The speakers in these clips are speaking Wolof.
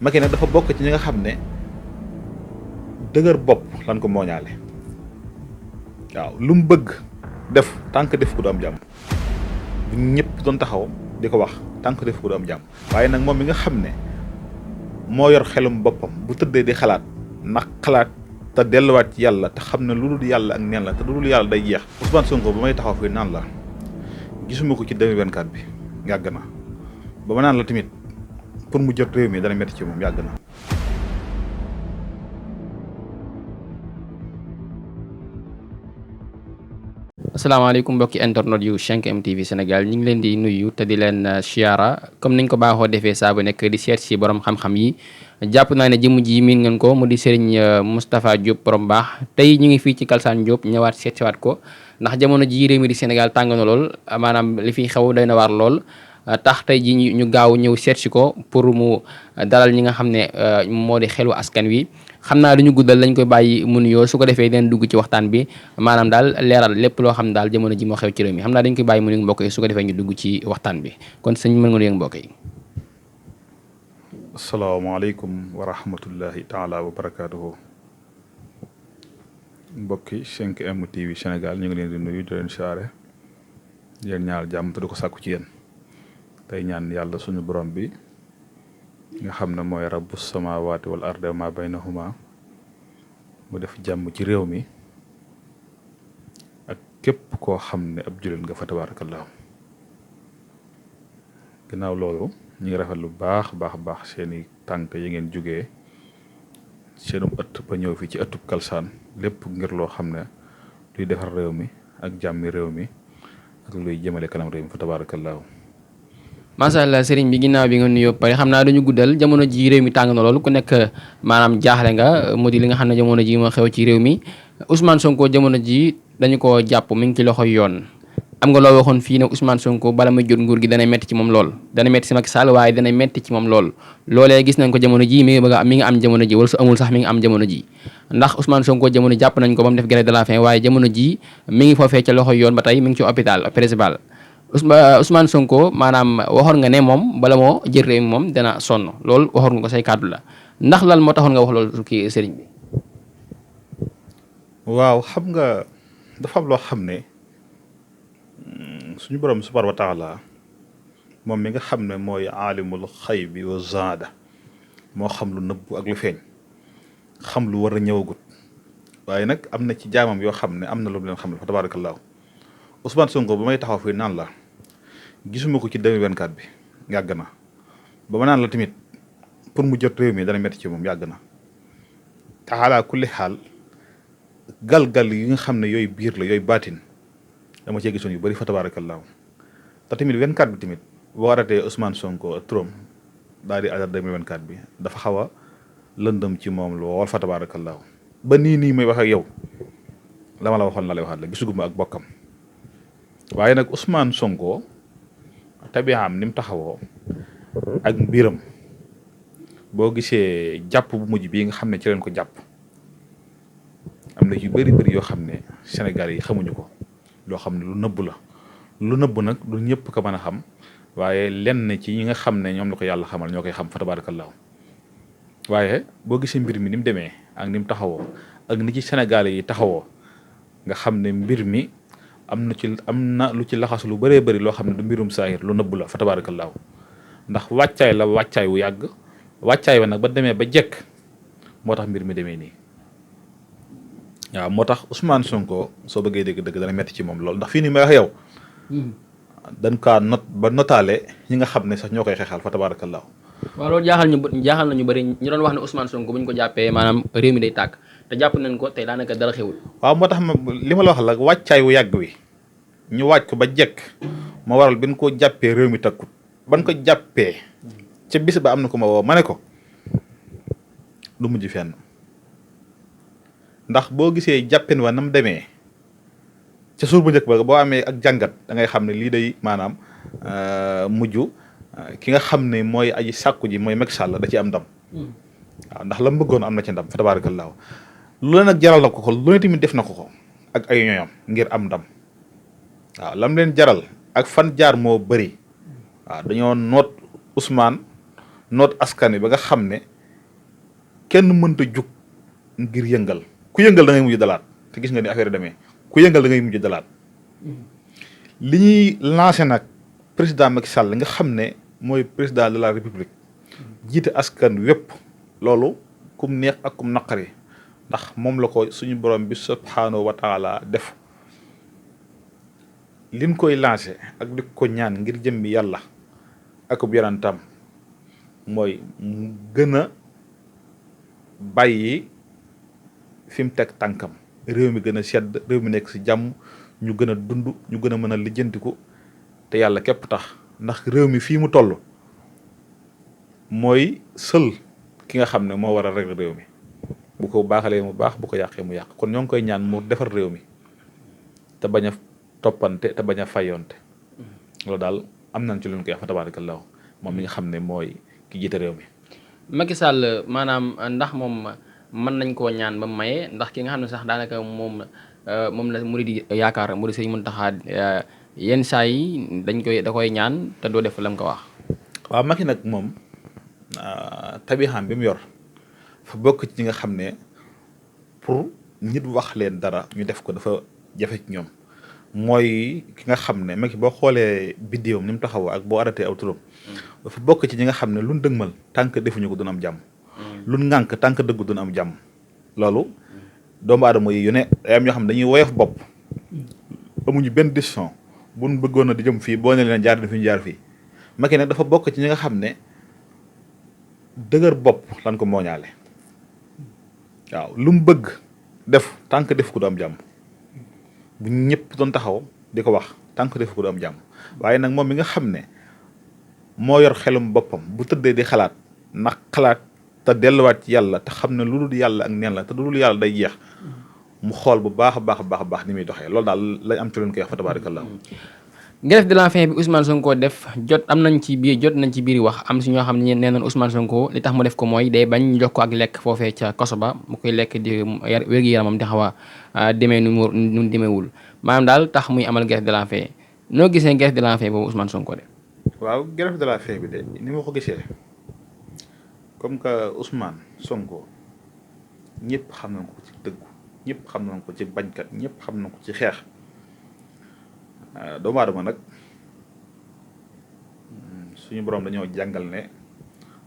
Macky nag dafa bokk ci ñi nga xam ne dëgër bopp lan ko mooñaale waaw lu mu bëgg def tànk def ko du am jàmm bu ñëpp doon taxaw di ko wax tànk def ko du am jàmm waaye nag moom mi nga xam ne moo yor xelum boppam bu tëddee di xalaat ndax xalaat te delluwaat ci yàlla te xam ne lu dul yàlla ak neen la te lu dul yàlla day jeex. Ousmane Sonko ba may taxaw fii naan la gisuma ko ci 2024 bi yàgg na ba ma naan la tamit pour mu jot réew mi dana métti ci moom yàgg na. asalaamaaleykum mbokki internet yu 5M TV Sénégal ñu ngi leen di nuyu te di leen siyaara comme niñ ko baaxoo defee saa bu nekk di seet si borom xam-xam yi jàpp naa ne jëmm ji miin ngeen ko mu di Serigne Moustapha Diop borom baax tey ñu ngi fii ci Kalsane Diop ñëwaat seet siwaat ko ndax jamono ji réew mi di Sénégal tàng na lool maanaam li fi xew doy na waar lool tax tey ji ñu gaaw ñëw seet si ko pour mu dalal ñi nga xam ne moo di xelu askan wi. xam naa duñu guddal lañ koy bàyyi mu nuyoo su ko defee den dugg ci waxtaan bi maanaam daal leeral lépp loo xam ne daal jamono ji moo xew ci réew mi xam naa dañ koy bàyyi mu nuyu mbokk yi su ko defee ñu dugg ci waxtaan bi kon sëñ mën nga nuyu mbokk yi. asalaamaaleykum wa rahmatullahi taala wa barakaatuhu. mbokki 5M TV Sénégal ñu ngi leen di nuyu di leen siyaare di leen ñaanal jàmm te di ko sàkku ci yéen tey ñaan yàlla suñu borom bi nga xam ne mooy rabbu samawaati wal ardi wa ma baynahuma mu def jàmm ci réew mi ak képp koo xam ne ab jullit nga fa tabaarakallaahu. ginnaaw loolu ñu ngi rafet lu baax seeni tànk yi ngeen jógee seenum ëtt ba ñëw fii ci ëttub Kalsane lépp ngir loo xam ne luy defar réew mi ak jàmmi réew mi ak luy jëmale kanam réew mi fa tabaarakallaahu. macha allah sëriñ bi ginnaaw bi nga nuyoo pare xam naa dañu guddal jamono ji réew mi tàng na loolu ku nekk maanaam jaaxle nga mu di li nga xam ne jamono ji moo xew ci réew mi Ousmane Sonko jamono ji dañu ko jàpp mi ngi ci loxoy yoon am nga loo waxoon fii ne Ousmane Sonko bala muy jot nguur gi dana metti ci moom lool dana metti si Macky Sall waaye dana metti ci moom lool loolee gis nañ ko jamono ji mi ngi am jamono ji wala su amul sax mi ngi am jamono ji ndax Ousmane Sonko jamono jàpp nañ ko ba mu def grève de la faim waaye jamono ji mi ngi foofee ca loxoy yoon ba tey mi ngi ci hôpital principal Ousmane Sonko maanaam waxoon nga ne moom bala moo jël réew mi moom dana sonn loolu waxoon nga ko say kàddu la ndax lan moo taxoon nga wax loolu kii sëriñ bi. waaw xam nga dafa am loo xam ne suñu borom subhaanahu wa taala moom mi nga xam ne mooy aalimul xaybi wa zaada moo xam lu nëbbu ak lu feeñ xam lu war a ñëwagut waaye nag am na ci jaamam yoo xam ne am na lu mu leen xam ne fa tabaarakallaahu. Ousmane Sonko ba may taxaw fii naan la gisuma ko ci 2024 bi yàgg na ba ma naan la tamit pour mu jot réew mi dana métti ci moom yàgg na te xaalaa kulli xaal gal-gal yi nga xam ne yooyu biir la yooyu baatin dama cee gisoon yu bëri fa tabaarakallaahu te tamit 24 bi tamit boo arrêté Ousmane Sonko ak turam daal di ajar 2024 bi dafa xaw a lëndëm ci moom lool fa tabaarakallaahu ba nii may wax ak yow la ma la waxoon la lay waxaat la gisuguma ak bokkam. waaye nag Ousmane Sonko tabiaam ni mu taxawoo ak mbiram boo gisee jàpp bu mujj bii nga xam ne ci leen ko jàpp am na yu bëri yoo xam ne Sénégal yi xamuñu ko loo xam ne lu nëbb la lu nëbb nag du ñëpp ko mën a xam waaye lenn ci ñi nga xam ne ñoom la ko yàlla xamal ñoo koy xam fa tabaarakallaahu. waaye boo gisee mbir mi ni mu demee ak ni mu taxawoo ak ni ci Sénégal yi taxawoo nga xam ne mbir mi am na lu ci laxas lu bëree bëri loo xam ne du mbirum saahir lu nëbb la fa tabaarakallaahu ndax wàccaay la wàccaay wu yàgg wàccaay wa nag ba demee ba jekk moo tax mbir mi demee nii waaw moo tax Ousmane Sonko soo bëggee dégg-dëgg dana metti ci moom lool ndax fii nii may wax yow dañ kaa notaale ñi nga xam ne sax ñoo koy xeexal fa tabaarakallaahu. waaw loolu jaaxal nañu bëri ñu doon wax ne Ousmane Sonko bu ñu ko jàppee maanaam réew mi day tàkk te jàpp nañ ko tey daanaka dara xewul. waaw moo tax li ma la wax la wàccaay wu yàgg wi ñu wàcc ko ba jekk moo waral bi ñu ko jàppee réew mi takkut ban ko jàppee ca bis ba am na ko ma woo ma ne ko lu mujj fenn ndax boo gisee jàppin wa nam demee ca suur bu njëkk ba boo amee ak jàngat da ngay xam ne lii day maanaam mujj ki nga xam ne mooy aji sàkku ji mooy Macky Sall da ci am ndam waaw ndax la mu bëggoon am na ci ndam fa tabaarakallaahu lu ne nag jaral na ko lu ne tamit def na ko ak ay ñoñam ngir am ndam waaw lam leen jaral ak fan jaar moo bëri waaw dañoo noot Ousmane noot askan wi ba nga xam ne kenn mënta jug ngir yëngal ku yëngal da ngay mujj dalaat te gis nga ni affaire demee ku yëngal da ngay mujj dalaat li ñuy lancé nag président Macky Sall nga xam ne mooy président de la république jiite askan wépp loolu kum neex ak kum naqari ndax moom la ko suñu borom bi subhanahu wa taala def liñ koy lancé ak di ko ñaan ngir jëmmi yàlla ak bu yarantam mooy mu gën a bàyyi fi mu teg tànkam réew mi gën a sedd réew mi nekk ci jàmm ñu gën a dund ñu gën a mën a lijjantiku te yàlla képp tax ndax réew mi fii mu toll mooy sël ki nga xam ne moo war a régler réew mi bu ko baaxalee mu baax bu ko yàqee mu yàq kon ñoo ngi koy ñaan mu defar réew mi te bañ a toppante te bañ a fayonte loolu daal am nañ ci lu ñu koy wax fa tabarakallahu moom mi nga xam ne mooy ki jiite réew mi. Macky Sall maanaam ndax moom mën nañ koo ñaan ba maye ndax ki nga xam ne sax daanaka moom la murid di yaakaar murid Sëriñ Muntaxa yenn saa yi da koy ñaan te doo def lam ko wax. waaw Macky nag moom tabixaam bi mu yor fa bokk ci ñi nga xam ne pour nit wax leen dara ñu def ko dafa jafe ci ñoom mooy ki nga xam ne Macky boo xoolee biddiwam ni mu taxawoo ak boo arrêté aw turam dafa bokk ci ñi nga xam ne luñ dëgmal tànk defuñu ko duna am jàmm luñ ŋànk tànk dëggu duna am jàmm loolu doomu aadama yi yu ne day am ñoo xam ne dañuy woyof bopp amuñu benn décision buñ bëggoon a di jëm fii boo ne leen jaar fi ñu jaar fii Macky nag dafa bokk ci ñi nga xam ne dëgër bopp lan ko mooñaale waaw lu mu bëgg def tànk def ko du am jàmm bu ñëpp doon taxaw di ko wax tànk def ko du am jàmm waaye nag moom mi nga xam ne moo yor xelum boppam bu tëddee di xalaat ndax xalaat te delluwaat ci yàlla te xam ne lu dul yàlla ak neen la te lu dul yàlla day jeex mu xool bu baax a baax ni muy doxee loolu daal lañ am ci leen koy wax fa tabarakallah. grève de la faim bi Ousmane Sonko def jot nañ ci biir wax am si ñoo xam ne nee nañ Ousmane Sonko li tax mu def ko mooy day bañ ñu jox ko ak lekk foofee ca kaso ba mu koy lekk di wér-gu-yaramam di xaw a demee nu demeewul maanaam daal tax muy amal grève de la faim noo gisee grève de la faim boobu Ousmane Sonko de. waaw grève de la faim bi de ni ma ko gisee comme que Ousmane Sonko ñëpp xam nañ ko ci dëggu ñëpp xam nañ ko ci bañkat ñëpp xam nañ ko ci xeex. doomu aadama nag suñu borom dañoo jàngal ne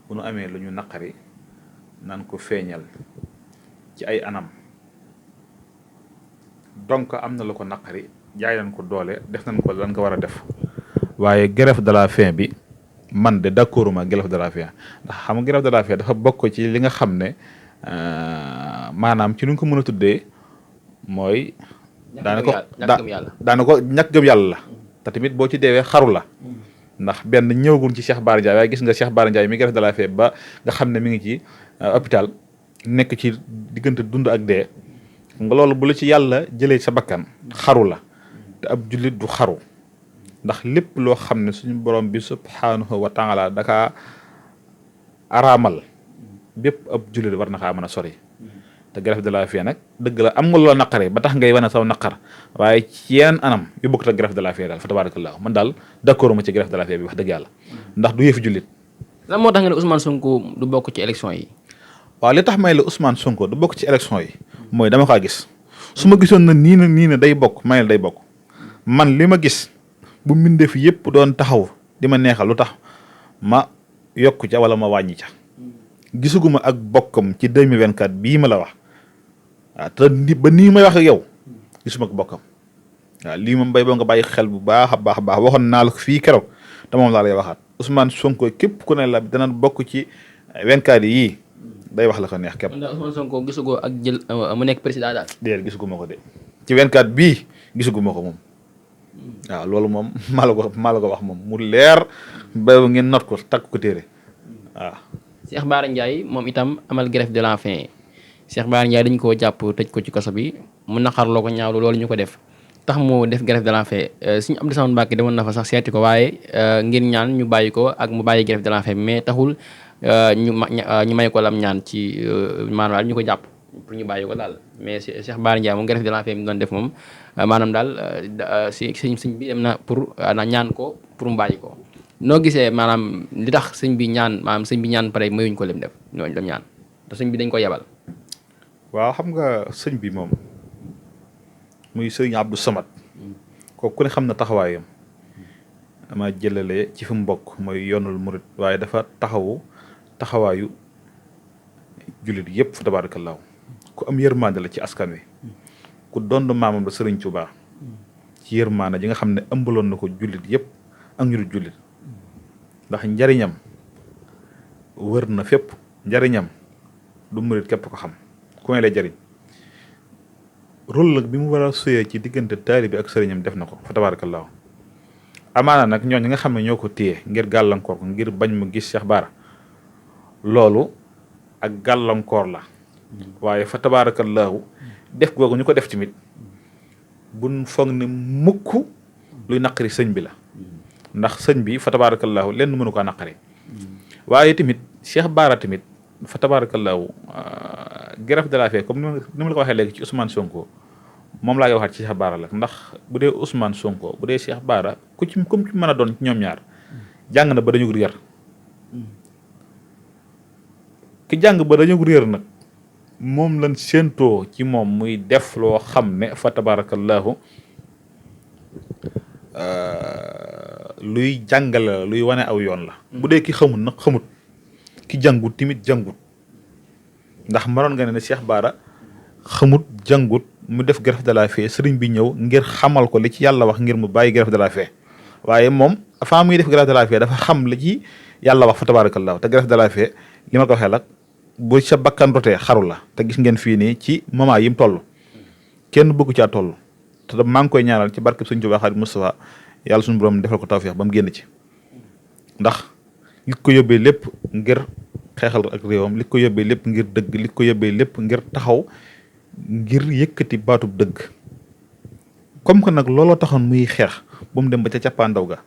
bu nu amee lu ñu naqari naan ko feeñal ci ay anam donc am na lu ko naqari jaay nañ ko doole def nañ ko lan ko war a def waaye grève de la faim bi man de d'accorduma grève de la faim ndax xam nga grève de la faim dafa bokk ci li nga xam ne maanaam ci nu ñu ko mën a tuddee mooy daana ko ñàkk gëm yàlla la te tamit boo ci deewee xaru la ndax benn ñëwagul ci Cheikh Bara Ndiaye waaye gis nga Cheikh Bara Ndiaye mi grève de la faim ba nga xam ne mi ngi ci hôpital nekk ci diggante dund ak dee nga loolu bu la ci yàlla jëlee sa bakkan xaru la te ab jullit du xaru ndax lépp loo xam ne suñu borom bi subhanahu wa taala dakaa araamal bépp ab jullit war na kaa mën a sori te grève de la faim nag dëgg la am nga loola naqare ba tax ngay wane saw naqar waaye ci yeneen anam yu bokk te grève de la faim daal fa tabarakallah man daal d'accord ma ci grève de la faim bi wax dëgg yàlla ndax du yëfi jullit. lan moo tax nga ne Ousmane Sonko du bokk ci élection yi. waaw li tax may la Ousmane Sonko du bokk ci élection yi mooy dama kaa gis su ma gisoon na nii na day bokk may la day bokk man li ma gis bu mbindeef yëpp doon taxaw di ma neexal lu tax ma yokku ca wala ma wàññi ca gisuguma ak bokkam ci 2024 bii ma la wax. waaw te ba nii may wax ak yow gisuma ko bokkam waaw lii moom bay boo nga bàyyi xel bu baax a baax waxoon naa la ko fii keroog te moom laa lay waxaat Ousmane Sonko képp ku ne la dana bokk ci 24 yii day wax la ko neex képp. ndax Ousmane Sonko gisugoo ak jël mu nekk président daal. déedéet gisuguma ko de ci 24 bii gisuguma ko moom waaw loolu moom maa la ko wax moom mu leer ba ngeen not ko takk ko téere waaw. Cheikh Bara Ndiaye moom itam amal grève de la faim. Cheikh Bara Ndiaye dañ koo jàpp tëj ko ci kaso bi mu naqarloo ko ñaawlu loolu ñu ko def tax mu def grève de la faim suñu Abdou Samad Mbacké demoon na fa sax seeti ko waaye ngir ñaan ñu bàyyi ko ak mu bàyyi grève de la faim mais taxul ñu may ko lam ñaan ci maanaam daal ñu ko jàpp pour ñu bàyyi ko daal mais Cheikh Bara Ndiaye moom grève de la faim bi doon def moom maanaam daal si bi dem na pour ñaan ko pour mu bàyyi ko noo gisee maanaam li tax sëñ bi ñaan pare mayuñ ko lim def ñooñu dem ñaan te sëñ bi dañ ko yebal. waaw xam nga sëñ bi moom muy sëñ Abdou Samad kooku ku ne xam na taxawaayam dama jëlale ci fi mu bokk mooy yoonul murit waaye dafa taxawaayu jullit yëpp fa tabaarakallaahu ku am yërmande la ci askan wi ku doon maamam la Sëriñ Tuubaa ci yërmande ji nga xam ne ëmbaloon na ko jullit yëpp ak ñu dul jullit ndax njariñam wër na fépp njariñam du murit képp ko xam ku may lay jariñ rôle nag bi mu war a suyee ci diggante taalibe ak sëriñam def na ko fa tabaarakallaahu amaana nag ñooñu nga xam ne ñoo ko téye ngir gàllankoor ko ngir bañ mu gis Cheikh Bara loolu ak gàllankoor la waaye fa tabaarakallaahu def googu ñu ko def tamit buñ foog ne mukk luy naqari sëñ bi la ndax sëñ bi fa tabaarakallaahu lenn mënu ko naqari waaye tamit Cheikh Bara tamit fa tabaarakallaahu greffe de la faim comme ni ma la ko waxee léegi ci Ousmane Sonko moom laa koy waxaat ci Cheikh Bara la ndax bu dee Ousmane Sonko bu dee Cheikh Bara ku ci comme ci mën a doon ci ñoom ñaar jàng na ba dañu réer ki jàng ba dañu réer nag moom lañ séentoo ci moom muy def loo xam ne fa tabaarakallaahu luy jàngale la luy wane aw yoon la bu dee ki xamut nag xamut ki jàngut timit jàngut ndax mënoon nga ne Cheikh Bara xamut jàngut mu def greffe de la faim sëriñ bi ñëw ngir xamal ko li ci yàlla wax ngir mu bàyyi greffe de la faim waaye moom avant muy def greffe de la faim dafa xam li ci yàlla wax fa tabaarakallaahu te greffe de la faim li ma ko waxee la bu sa bakkan rotee xaru la te gis ngeen fii nii ci moment yi mu toll kenn bëggu caa toll te maa ngi koy ñaanal ci barkeb Sëriñ Tuubaa Xaadimu Mustafaa yàlla suñu borom defal ko tawfeex ba mu génn ci ndax li ko yóbbee lépp ngir xeexal ak réewam li ko yóbbee lépp ngir dëgg li ko yóbbee lépp ngir taxaw ngir yëkkati baatub dëgg comme que nag looloo taxoon muy xeex ba mu dem ba ca cappaandaw ga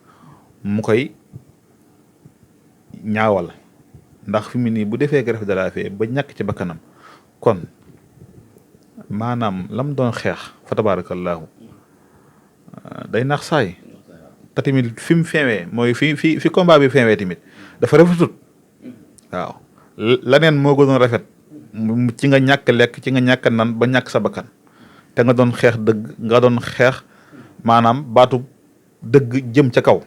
mu koy ñaawal ndax fi mu nii bu defee greffe de la faim ba ñàkk ci bakkanam kon maanaam lam doon xeex fa tabaarakallaahu day nax saay te tamit fi mu feewee mooy fi combat bi feewee tamit dafa rafetut waaw laneen moo gënoon rafet ci nga ñàkk lekk ci nga ñàkk nan ba ñàkk sa bakkan te nga doon xeex dëgg nga doon xeex maanaam baatu dëgg jëm ca kaw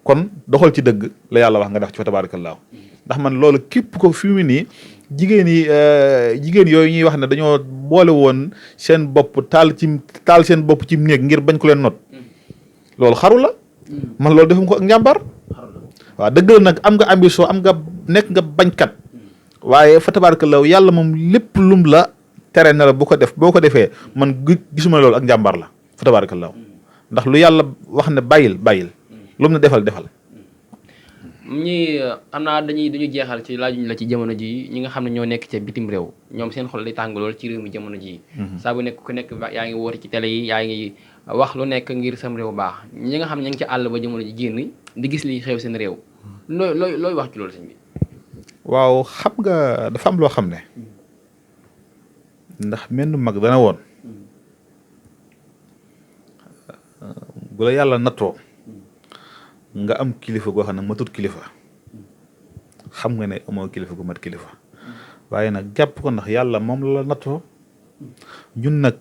kon doxal ci dëgg la yàlla wax nga def ci fa tabaarakallaahu ndax man loolu képp ko fi mu nii jigéen yooyu ñuy wax ne dañoo boole woon seen bopp taal seen bopp ci néeg ngir bañ ko leen not loolu xaru la man loolu defum ko ak njàmbar waaw dëgg la nag am nga ambition am nga nekk nga bañkat waaye fa tabaarakallaahu yàlla moom lépp lum la tere na la bu ko def boo ko defee man gisuma loolu ak njàmbar la fa tabaarakallaahu ndax lu yàlla wax ne bàyyil lu mu ne defal ñi xam naa dañu jeexal ci laajuñ la ci jamono ji ñi nga xam ne ñoo nekk ca bitim réew ñoom seen xol day tàng lool ci réew mi jamono ji saa bu nekk ku nekk yaa ngi woote ci télé yi yaa ngi wax lu nekk ngir sam réew baax ñi nga xam ne ña ngi ci àll ba jamono ji génn di gis li xew seen réew looy wax ci loolu sëñ bi. waaw xam nga dafa am loo xam ne ndax menn mag dana woon bu la yàlla nattoo nga am kilifa goo xam ne matut kilifa xam nga ne amoo kilifa gu mat kilifa waaye nag jàpp ko ndax yàlla moom la nattoo ñun nag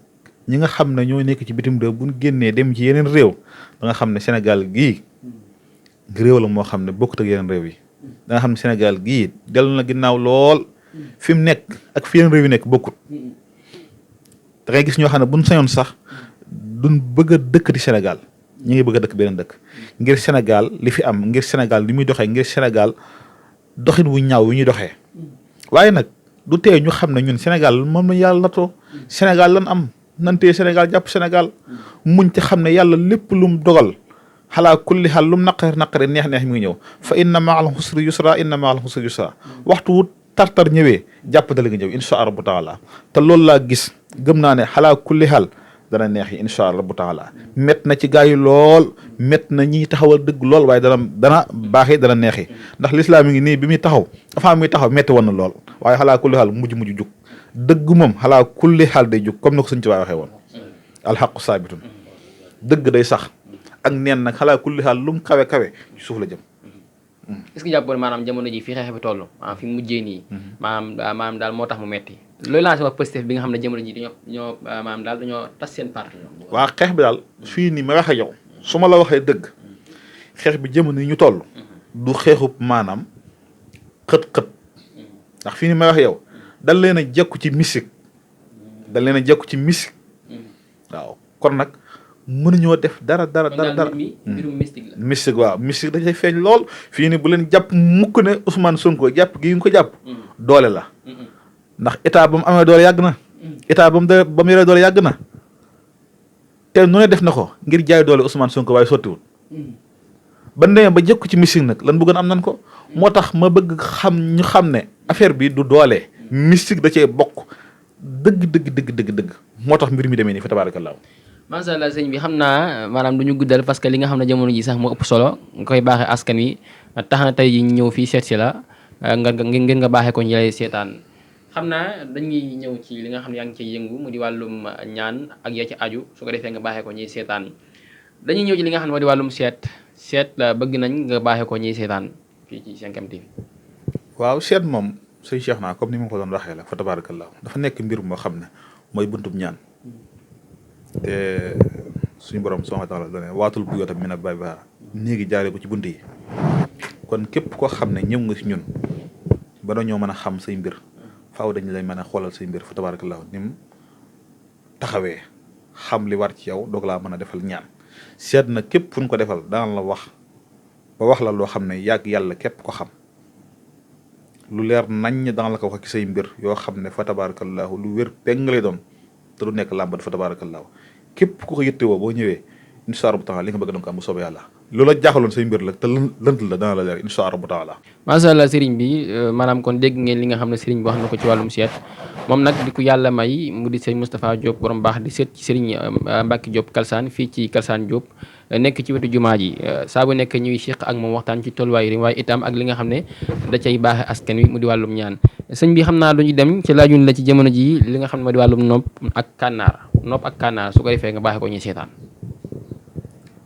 ñi nga xam ne ñoo nekk ci bitim réew buñ génnee dem ci yeneen réew da nga xam ne Sénégal gii réew la moo xam ne bokkut ak yeneen réew yi da nga xam ne Sénégal gii dellu na ginnaaw lool fi mu nekk ak fi yeneen réew yi nekk bokkut da ngay gis ñoo xam ne buñ sañoon sax duñ bëgg a dëkkati Sénégal ñu ngi bëgg a dëkk beneen dëkk ngir Sénégal li fi am ngir Sénégal li muy doxee ngir Sénégal doxin wu ñaaw wi ñuy doxee waaye nag du tee ñu xam ne ñun Sénégal moom la yàlla natoo Sénégal lan am nantee Sénégal jàpp Sénégal muñ te xam ne yàlla lépp lum dogal xalaa kulli xaal lum naqari neex mi ngi ñëw fa inna ma'al husri yusra inna ma'al husri yusra waxtu wu tartar ñëwee jàpp dala nga ñëw insha Allah rabbu taala te loolu laa gis gëm naa ne xalaa kulli xaal dana neex yi insha Allah rabbu taala met na ci gaa yi lool met na ñi taxawal dëgg lool waaye dana baaxee dana neexi ndax lislaam yi ngi nii bi muy taxaw avant muy taxaw metti woon na lool waaye xalaa kulli xaal mujj jug dëgg moom xalaa kulli xaal day jug comme ni ko sëñ Tuubaa waxee woon alxaqu saabitun dëgg day sax ak neen nag xalaa kulli xaal lu mu kawe ci suuf la jëm est-ce que jàppoon maanaam jamono ji fi xeex bi toll fi mujjee nii maanaam daal moo tax mu metti loolu lancé wax Pastef bi nga xam ne jamono ji dañoo maanaam daal dañoo tas seen parti. waa xeex bi daal fii nii ma wax ak yow su ma la waxee dëgg xeex bi jamono yi ñu toll du xeexub maanaam xët-xët ndax fii nii ma wax yow dal leen a jekku ci musique waaw kon nag mënuñoo def dara. mbirum mystique la. mystique waaw mystique dañ cay feeñ lool fii nii bu leen jàpp mukk ne Ousmane Sonko jàpp gi nga ko jàpp doole la ndax état ba mu amee doole yàgg na état ba mu yoree doole yàgg na te nu ne def na ko ngir jaay doole Ousmane Sonko waaye sottiwul ba demee ba jëkku ci mystique nag lan bëggoon am nan ko moo tax ma bëgg ñu xam ne affaire bi du doole mystique da cee bokk dëgg moo tax mbir mi demee nii fa tabaarakallaahu. macha allah sëñ bi xam naa maanaam du ñu guddal parce que li nga xam ne jamono ji sax moo ëpp solo nga koy baaxee askan wi tax na tey ji ñu ñëw fii seet si la ngeen nga baaxee ko ñu lay seetaan xam naa dañuy ñëw ci li nga xam ne yaa ngi ciy yëngu mu di wàllum ñaan ak ya ci aju su ko defee nga baaxee ko ñuy seetaan dañuy ñëw ci li nga xam ne moo di wàllum seet la bëgg nañ nga baaxee ko ñuy seetaan fii ci 5M TV. waaw seet moom sëñ Cheikh naa comme ni ma ko doon waxee la fa tabaarakallaahu dafa nekk mbir moo xam ne mooy buntub ñaan te suñu borom subhaanahu wa taala dane waatul bu yootam mi na bay ba néegi jaaree ko ci bunt yi kon képp koo xam ne ñëw nga si ñun ba dañoo mën a xam say mbir faaw dañu lay mën a xoolal say mbir fa tabaarakallaahu ni mu taxawee xam li war ci yow doog laa mën a defal ñaan seet na képp fu ñu ko defal daan la wax ba wax la loo xam ne yàgg yàlla képp ko xam lu leer naññ daan la ko wax ci say mbir yoo xam ne fa tabaarakallaahu lu wér peng lay doon te du nekk làmbat fa tabaarakallaahu képp ku ko yittewoo boo ñëwee incha allah taala li nga bëgg da nga ko am bu soobee yàlla loola jaaxaloon say mbir la te lënt la dana la leer incha allah taala. macha allah sëriñ bi maanaam kon dégg ngeen li nga xam ne sëriñ bi wax na ko ci wàllum seet moom nag di ko yàlla may mu di sëriñ Moustapha Diop borom baax di seet ci sëriñ Mbacke Diop Kalsane fii ci Kalsane Diop nekk ci wetu jumaa ji saa bu nekk ñuy seq ak moom waxtaan ci tolluwaay yi waaye itam ak li nga xam ne da cay baaxe askan wi mu di wàllum ñaan sëñ bi xam naa duñu dem ci laajun la ci jamono ji li nga xam ne moo di wàllum nopp ak kànnaar su ko defee nga baaxe ko ñuy seetaan.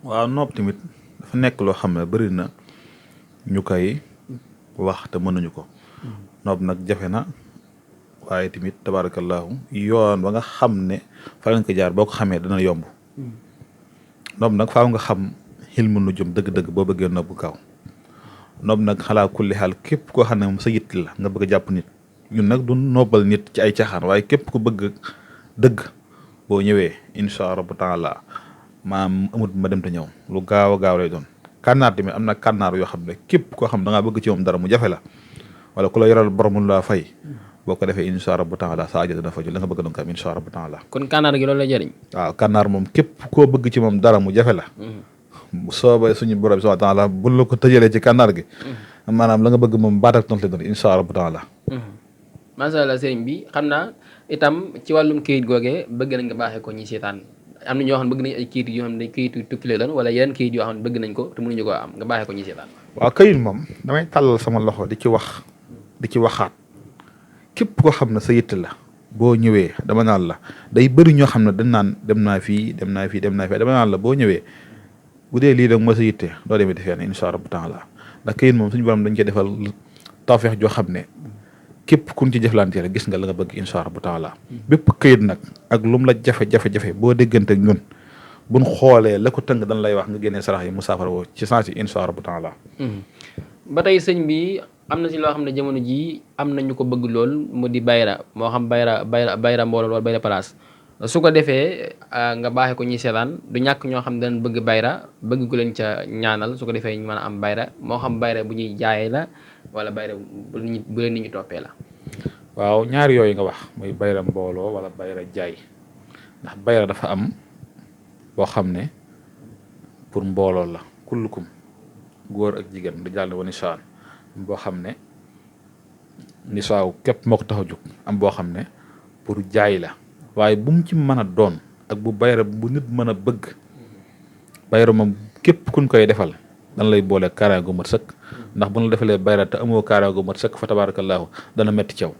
waaw nopp tamit dafa nekk loo xam ne bëri na ñu koy wax te mënuñu ko nopp nag jafe na waaye tamit tabaarakallaahu yoon ba nga xam ne fa lañ ko jaar boo ko xamee dana yomb nopp nag faaw nga xam xilmu nu jëm dëgg-dëgg boo bëggee nopp bu gaaw nopp nag xalaa kulli xaal képp koo xam ne moom sa yitt la nga bëgg a jàpp nit ñun nag du noppal nit ci ay caaxaan waaye képp ku bëgg dëgg boo ñëwee incha allah taala maam amut ma dem te ñëw lu gaaw a gaaw lay doon kànnaar tamit am na kànnaar yoo xam ne képp koo xam da ngaa bëgg ci moom dara mu jafe la wala ku la yoral bor mun laa fay boo ko defee incha allah taala sa aajo dana faju la nga bëgg doon ko am incha allah taala. kon kànnaar gi loolu la jëriñ. waaw kànnaar moom képp koo bëgg ci moom dara mu jafe la. bu soobee suñu borom subhaanahu wa taala bu la ko tëjalee ci kànnaar gi. maanaam la nga bëgg moom baat ak tontu la doon incha allah taala. macha allah sëriñ bi xam naa itam ci wàllum këyit googee bëgg nañ nga baaxee ko ñi seetaan am na ñoo xam ne bëgg nañ ay këyit yoo xam ne këyit yu tukki la doon wala yeneen këyit yoo xam ne bëgg nañ ko te mënuñu koo am nga baaxee ko ñi seetaan. waaw këyit moom damay tàllal sama loxo di ci waxaat képp koo xam ne sa yitt la boo ñëwee dama naan la day bëri ñoo xam ne dañ naan dem naa fii dama naan la boo ñëwee bu dee lii rek moo sa yitte doo demee di fenn incha allah taala ndax këyit moom suñu borom dañ koy defal tawfeex joo xam ne képp kun ci jëflante rek gis nga la nga bëgg incha allah taala bépp këyit nag ak lum la jafe-jafe boo déggante ak ñun buñ xoolee la ko tënk dañ lay wax nga génnee sarax yi mu saafara woo ci sens yi incha allah taala. ba tey sëñ bi am na si loo xam ne jamono jii am na ñu ko bëgg lool mu di bayra moo xam bayra mbooloo wala bayra place su ko defee nga baaxee ko ñuy seetaan du ñàkk ñoo xam ne dañ bëgg bayra bëgg ku leen ca ñaanal su ko defee ñu mën a am bayra moo xam bayra bu ñuy jaayee la wala bayra bu leen nit ñi toppee la. waaw ñaari yooyu nga wax muy bayra mbooloo wala bayra jaay ndax bayra dafa am boo xam ne pour mbooloo la kullukum góor ak jigéen di jàll wani saan boo xam ne ni saaw képp moo ko tax a jóg am boo xam ne pour jaay la waaye bu mu ci mën a doon ak bu bayra bu nit mën a bëgg bayra moom képp kuñ koy defal dan lay boole kaaraangu mat sëkk ndax bu la defalee bayra te amoo kaaraangu mat sëkk fa tabaarakallaahu dana metti caw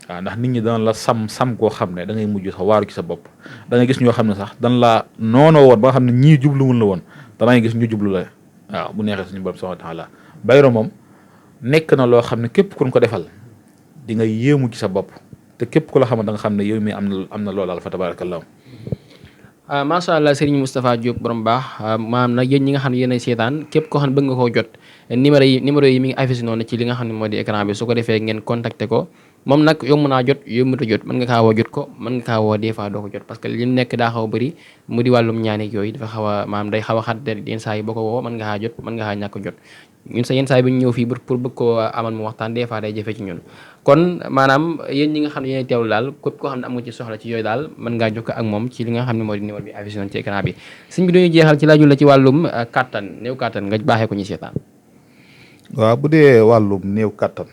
waaw ndax nit ñi dana la sam koo xam ne da ngay mujj sax waaru ci sa bopp da ngay gis ñoo xam ne sax dan laa noonoo woon ba nga xam ne ñii jubluwul la woon danay gis ñu jublu la waaw bu neexee suñu borom subhaanahu wa taala bayro moom nekk na loo xam ne képp ku ko defal di nga yéemu ci sa bopp te képp ku la xamal da nga xam ne yow mi am na loolu daal fa tabarakallahu. macha allah Serigne Moustapha Diop borom baax maanaam nag yéen ñi nga xam ne yéenay seetaan képp koo xam ne bëgg nga koo jot numéro yi mi ngi affiché noonu ci li nga xam ne moo di écran bi su ko defee ngeen contacter ko moom nag yomb naa jot yombut a jot mën nga kaa woo jot ko mën nga kaa woo des fois doo ko jot parce que li mu nekk daa xaw a bëri mu di wàllum ñaaneeg yooyu dafa xaw a maanaam day xaw a xat yenn saa yi boo ko woo mën nga kaa jot mën nga kaa ñàkk jot ñun sa yenn saa yi bu ñu ñëw fii pour bëgg koo amal mu waxtaan des fois day jafe ci ñun kon maanaam yéen ñi nga xam ne yéen teewlu daal képp koo xam ne am nga ci soxla ci yooyu daal mën ngaa jokkoo ak moom ci li nga xam ne moo di numéro bi affiché ci écran bi sëñ bi dañuy jeexal ci laaju la ci wàllum kattan néew kattan nga baaxee ko ñu seetaan. waaw bu dee wàllum néew kattan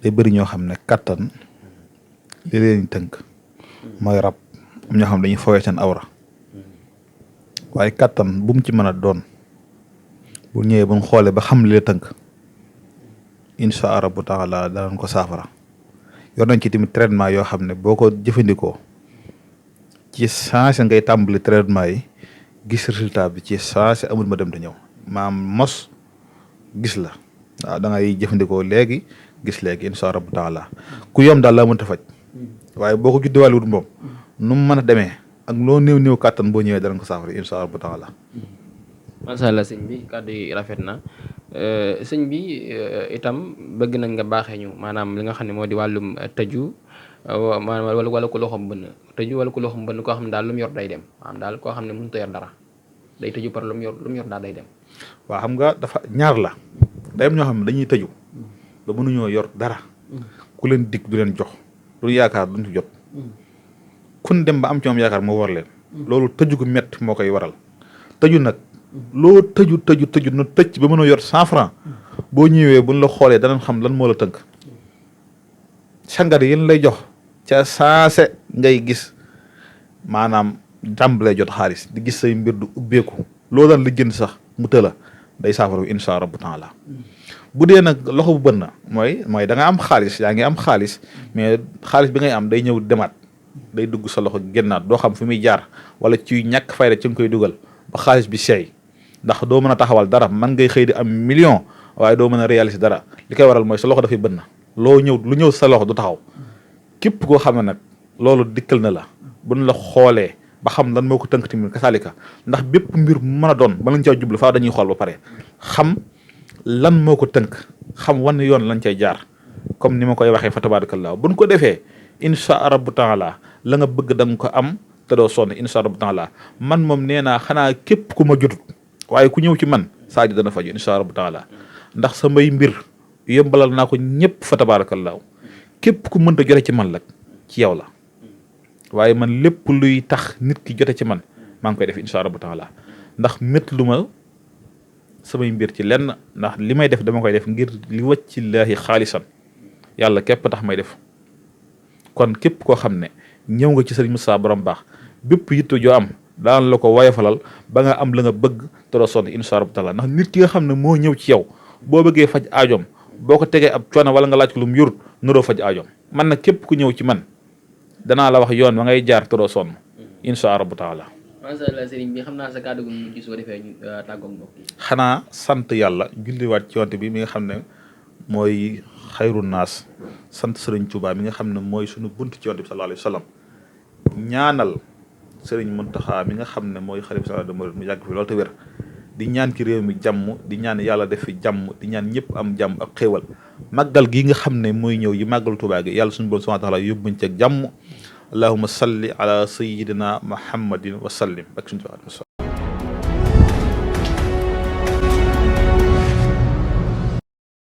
day bëri ñoo xam ne kattan li leen tënk mooy rab am ñoo xam ne dañuy fowee seen awra waaye kattan bu mu ci mën a doon bu ñëwee ba mu xoolee ba xam li la tënk incha allah rabbu taala danañ ko saafara yor nañ ci tamit traitement yoo xam ne boo ko jëfandikoo ci changé ngay tàmbali traitement yi gis résultat bi ci changé amul ma dem te ñëw maam mos gis la waaw da ngay jëfandikoo léegi gis léegi incha allah rabbu taala ku yom daal laa mënta faj waaye boo ko juddiwaale wut moom nu mu mën a demee ak loo néew kàttan boo ñëwee danañ ko saafara incha allah rabbu taala. macha allah sëñ bi kàddu yi rafet na sëñ bi itam bëgg nañ nga baaxee ñu maanaam li nga xam ne moo di wàllum tëju maanaam wala ko loxoom bënn tëju wala ko loxoom bënn koo xam ne daal lu mu yor day dem maanaam daal koo xam ne mënut a yor dara day tëju par lu mu yor daal day dem. waaw xam nga dafa ñaar la day am ñoo xam ne dañuy tëju ba mënuñoo yor dara ku leen dig du leen jox lu yaakaar duñ ci jot kun dem ba am ci moom yaakaar moo war leen loolu tëju gu métti moo koy waral tëju nag. loo tëju na tëj ba mën a yor 100 francs boo ñëwee buñ la xoolee danañ xam lan moo la tënk sangar yéen lay jox ca saase ngay gis maanaam tàmbalee jot xaalis di gis say mbir du ubbeeku loo daan li jënd sax mu tëla day saafara insha rabbu taala bu dee nag loxo bu bën na mooy da nga am xaalis yaa ngi am xaalis mais xaalis bi ngay am day ñëw demaat day dugg sa loxo génnaat doo xam fi muy jaar wala ci ñàkk fayda ci nga koy dugal ba xaalis bi seey ndax doo mën a taxawal dara man ngay xëy di am million waaye doo mën a réaliser dara li koy waral mooy sa loxo dafay bënn lu ñëw sa loxo du taxaw képp koo xam ne nag loolu dikkal na la buñ la xoolee ba xam lan moo ko tënk tamit kasaalika ndax bépp mbir mu mën a doon ba lañ caa jublu faa dañuy xool ba pare xam lan moo ko tënk xam wan yoon lañ cay jaar comme ni ma koy waxee fa tabarakallah buñ ko defee insha rabbu taala la nga bëgg da nga ko am te doo sonn insha rabbu taala man moom nee naa xanaa képp ku ma jotut waaye ku ñëw ci man Sadio dana faju insha rabbu taala ndax samay mbir yombalal naa ko ñëpp fa tabarakallah képp ku mënta jote ci man lag ci yow la waaye man lépp luy tax nit ki jote ci man maa ngi koy def insha rabbu taala ndax mét lu ma samay mbir ci lenn ndax li may def dama koy def ngir li wàccillaahi xaalisan yàlla képp tax may def kon képp koo xam ne ñëw nga ci sëriñ Moussa borom baax bépp yitte joo am daan la ko woyofalal ba nga am la nga bëgg te doo sonn insha rabbu taala ndax nit ki nga xam ne moo ñëw ci yow boo bëggee faj aajoom boo ko tegee ab coono wala nga laaj ko lu mu yurut naroo faj aajoom man nag képp ku ñëw ci man danaa la wax yoon wa ngay jaar te doo sonn insha rabbu taala. macha allah sëriñ bi xam naa sa kàddu gu mujj soo defee ñu tàggoog mbokk yi. xanaa sant yàlla julliwaat ci yonte bi mi nga xam ne mooy xayru naas sant sëriñ Tuubaa mi nga xam ne mooy suñu bunt ci yonte bi sallallahu alayhi wa sallam ñaanal sëriñ Muntaxa mi nga xam ne mooy xalifa général des mourides mu yàgg fi loolu te wér di ñaan ci réew mi jàmm di ñaan yàlla def fi jàmm di ñaan ñëpp am jàmm ak xéewal màggal gi nga xam ne mooy ñëw yi màggal Tuubaa gi yàlla suñu borom subhaanahu wa taala yóbbuñ ci ak jàmm allahumma salli ala sayyidina muhammadin wa sallim ak suñu